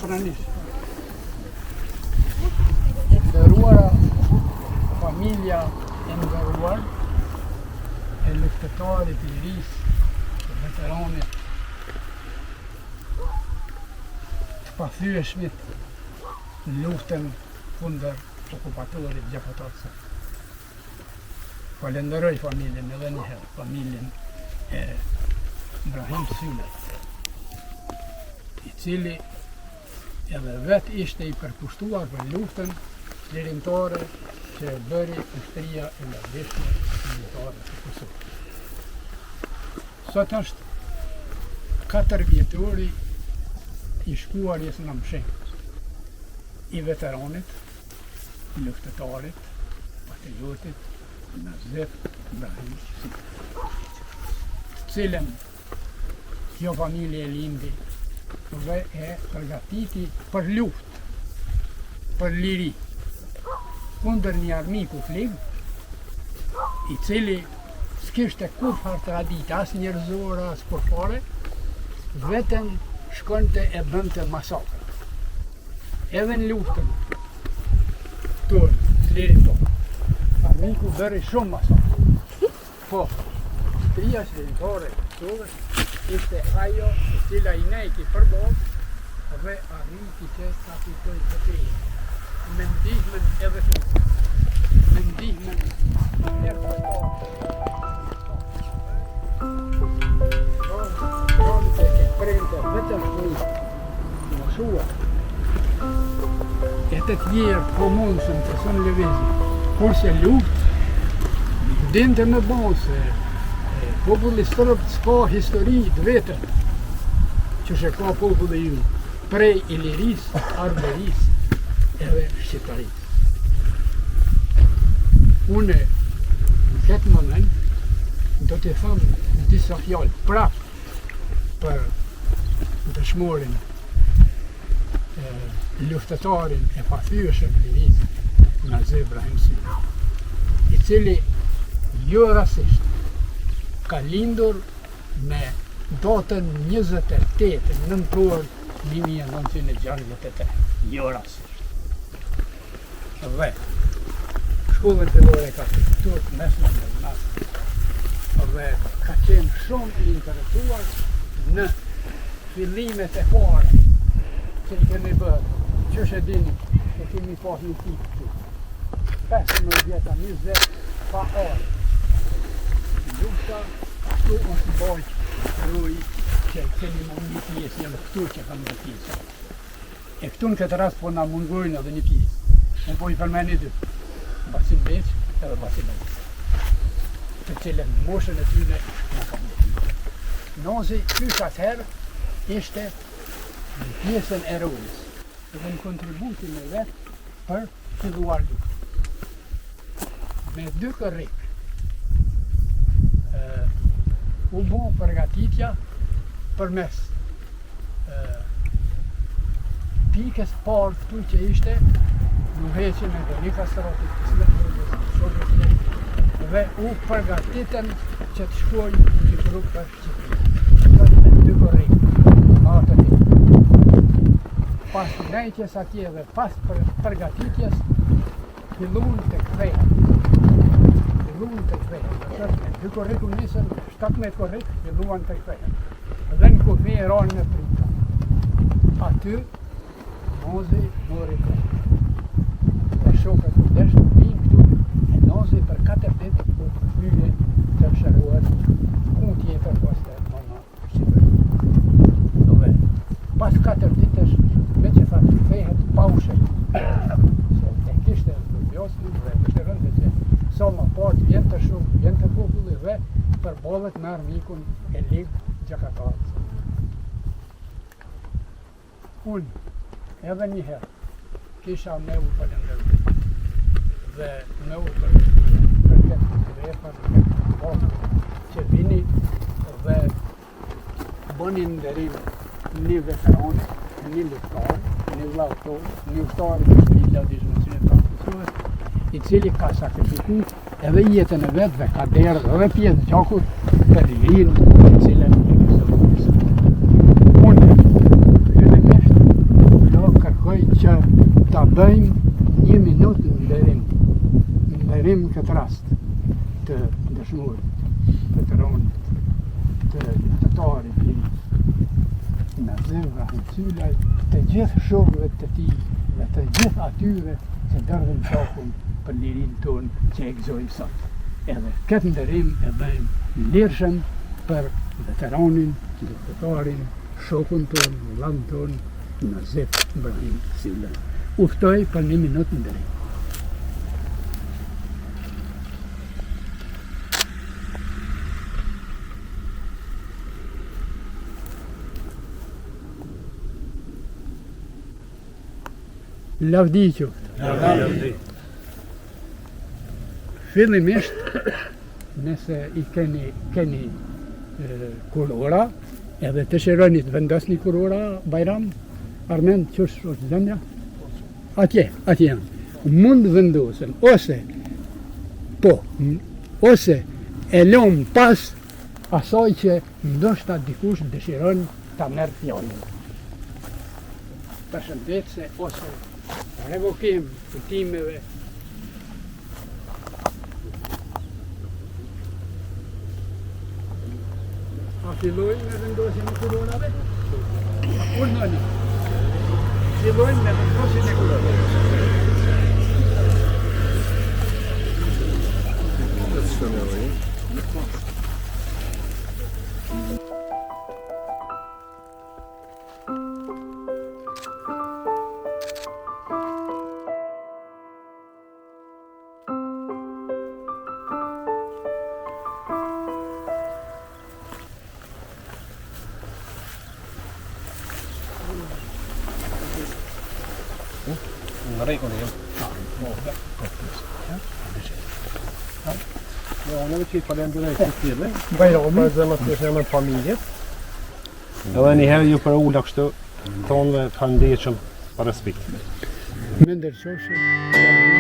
pranishëm. E nderuara familja e nderuar e luftëtarit të lirisë, të veteranit, të pathyeshmit në luftën kundër okupatorit gjakatar serb. Falenderoj familjen edhe një herë, familjen e Brahim Sylës, i cili edhe vetë ishte i përkushtuar për luftën çlirimtare që e bëri ushtria e lavdishme çlirimtare të Kosovës. Sot është 4 vjetori i shkuarjes në amshim i veteranit, luftëtarit, patriotit, Nazif Brahim Syla, të cilën kjo familje e lindi dhe e përgatiti për luftë, për liri, kundër një armiku të lig, i cili s'kishte kurrfarë tradite, as njerëzore, as kurrfare, vetëm shkonte e bënte masakra. Edhe në luftën tonë, çlirimtare. Armiku bëri shumë masakra. Po, ushtria çlirimtare e Kosovës ishte ajo e cila i nejti përballë dhe arriti që ta fitojë betejën. Me ndihmën edhe të me ndihmën e Donte e prente vetëm fëmijë moshuar e të tjerë të mundshëm të s'un lëvizin. Kurse luftë, nuk dinte me bo se populli serb s'ka histori të vetën, që e ka populli ynë, prej Ilirisë, Arbërisë edhe Shqiptarisë. Unë, në këtë moment, do t'i them disa fjalë prapë për dëshmorin e luftëtarin e pathyeshëm të lirisë Nazif Brahim Syla, i cili jo rastësisht ka lindur me datën 28 nëntor 1963, jo rastësisht. Dhe shkollën fillore e ka këtu të mesme në Drenas dhe ka qenë shumë i interesuar në fillimet e para që i kemi bërë, qysh e dini, e kemi pas një pikë këtu. 15 vjeta, 20, pa armë. Lufta, ashtu është bajt rruj që kemi më një pjesë, janë këtu që kanë bërë pjesë. E këtu në këtë rast po na mungojnë edhe një pjesë. Unë po i përmeni dy. Basim Beq edhe Basim Beq. Të cilën në moshën e tyne na kanë lënë. Nazi qysh atëherë ishte në pjesën e rojës dhe në kontributin e vet për filluar luftë. Me dy korrik u bo përgatitja përmes pikës parë këtu që ishte në udhëheqjen e Gani Kastratit, Ismet Hoxhës, shokët tjerë, dhe u përgatitën që të shkojnë në rrugë për Shqipëri. Me dy korrik, atë ditë. Pas nejtjes atje dhe pas për, përgatitjes, fillun të kthehen. Fillun të kthehen. Do të me dy korrik u nisën, 17 korrik filluan të kthehen. Dhe në kufi ranë në prita. Aty, Nazi mori plagë. Dhe shokët u desht vinë këtu, e Nazi për 4 ditë u kthye të shëruar ku tjetër pas të mama Shqipëri. Dhe pas 4 ditësh, me që tha të kthehet pa u shëru. Se e kishte entuziasmin dhe dëshironte që sa më parë të vjen te shokët, vjen te populli dhe përballet me armikun e lig gjakatar. Unë, edhe një herë, kisha me u falenderu dhe me u përgëzuar për këtë vepër, për këtë botë që vini dhe bëni nderim një veteran, një luftëtar, një vllau tonë, një ushtar i ushtrisë lavdishme çlirimtare të Kosovës, i cili ka sakrifiku edhe jetën e vet dhe ka derdhë edhe pjesë gjakut për lirinë të cilën e gëzojmë sot. Unë, fillimisht, do. dëshmorit, veteranit të luftëtarit lirisë, Nazif Brahim Sylaj, të gjithë shokëve të tij dhe të gjithë atyre që derdhën gjakun për lirinë tonë që e gëzojmë sot. Edhe këtë nderim e bëjmë lirshëm për veteranin, luftëtarin, shokun tonë, vëllanë tonë, Nazif Brahim Sylaj. U ftoj për një minutë nderim. Lavdi qoftë. Lavdi. Fillimisht, nëse i keni, keni e, kurora, edhe dëshironi të vendosni kurora, Bajram, Armend, qysh është gjendja? Atje, atje janë. Mund të vendosen, ose, po, ose e lëmë pas asaj që ndoshta dikush dëshiron ta merr fjalën. Përshëndetëse ose revokim kujtimeve A fillojmë me vendosjen e kurorave? Urdhnoni. Fillojmë me vendosjen e kurorave. Në rregull jam. Ja, unë që i falenderoj të tjerëve. Bajrami, për zemër të zemër familjes. Edhe një herë ju përula kështu tonëve faleminderit shumë për respekt. Me nder qofshi.